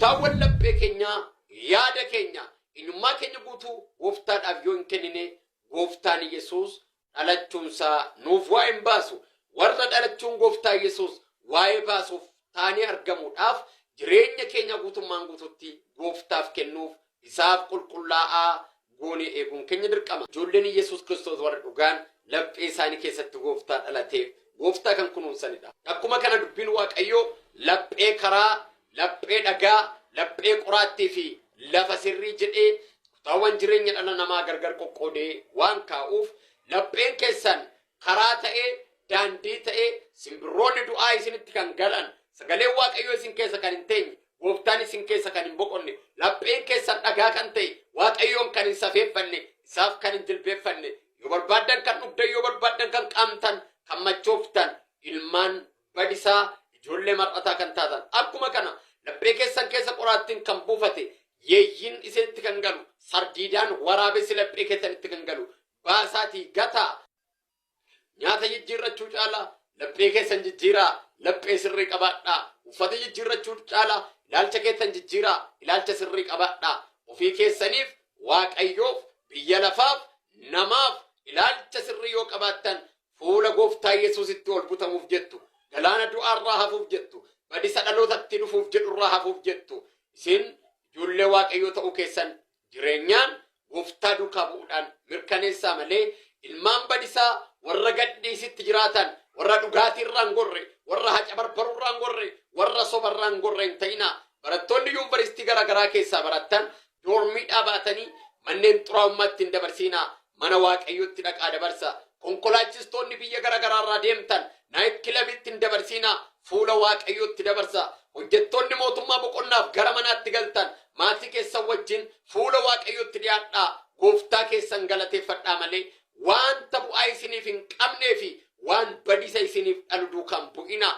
Kutaawwan laphee keenyaa, yaada keenya, eenyummaa keenya guutuu gooftaadhaaf yoo hin kennine, gooftaan Yesuus dhalachuunsaa nuuf waa'ee hin baasu. Warra dhalachuun gooftaa Yesuus waa'ee baasuuf taanee argamuudhaaf jireenya keenya guutummaan guututti gooftaaf kennuuf isaaf qulqullaa'aa goonee eeguun keenya dirqama. Ijoolleen Yesuus Kiristoos warra dhugaan laphee isaanii keessatti gooftaa dhalateef gooftaa kan kunuunsanidha. Akkuma kana dubbiin Waaqayyoo laphee karaa, laphee dhagaa, laphee qoraattii fi lafa sirrii jedhee kutaawwan jireenya dhala namaa gargar qoqqoodee waan kaa'uuf, lapheen keessan karaa ta'ee, daandii ta'ee, simbirroonni du'aa isinitti kan galan, sagaleen Waaqayyoo isin keessa kan hin teenye, gooftaan isin keessa kan hin boqonne, lapheen keessan dhagaa kan ta'e, Waaqayyoon kan hin safeeffanne, isaaf kan hin jilbeeffanne, yoo barbaaddan kan dhugdan, yoo barbaaddan kan qaamtan, kan machooftan, ilmaan badisaa, ijoollee mar'ataa kan taatan. Akkuma kana laphee keessan keessa qoraattiin kan buufate, yeeyyiin isinitti kan galu, sardiidaan waraabessi laphee keessanitti kan galu, baasaatii gataa. Nyaata jijjiirrachuu caalaa laphee keessan jijjiiraa, laphee sirrii qabaadhaa. Uffata jijjiirrachuu caalaa ilaalcha keessan jijjiiraa, ilaalcha sirrii qabaadhaa. Ofii keessaniif, Waaqayyoof, biyya lafaaf, namaaf ilaalcha sirrii yoo qabaattan, fuula gooftaa Yesuusitti ol butamuuf jettu, galaana du'aarraa hafuuf jettu, badisa dhalootatti dhufuuf jedhurraa hafuuf jettu. Isin ijoollee Waaqayyoo ta'uu keessan jireenyaan gooftaa duukaa bu'uudhaan mirkaneessaa malee, ilmaan badisaa warra gadhiisitti jiraatan, warra dhugaatiirraa hin gorre, warra haca barbaruurraa hin gorre, warra sobarraa hin gorre hin ta'inaa. Barattoonni yuunivarsiitii garaa garaa keessaa barattan doormiidhaa baatanii manneen xuraa'ummaatti hin dabarsiinaa, mana Waaqayyootti dhaqaa dabarsa. Konkolaachistoonni biyya gara garaarraa deemtan night clubitti hin dabarsiinaa, fuula Waaqayyootti dabarsa. Hojjettoonni mootummaa boqonnaaf gara manaatti galtan maatii keessan wajjin fuula Waaqayyootti dhiyaadhaa, gooftaa keessan galateeffadhaa malee wanta bu'aa isiniif hin qabnee fi waan badisa isiniif dhalu duukaan bu'inaa.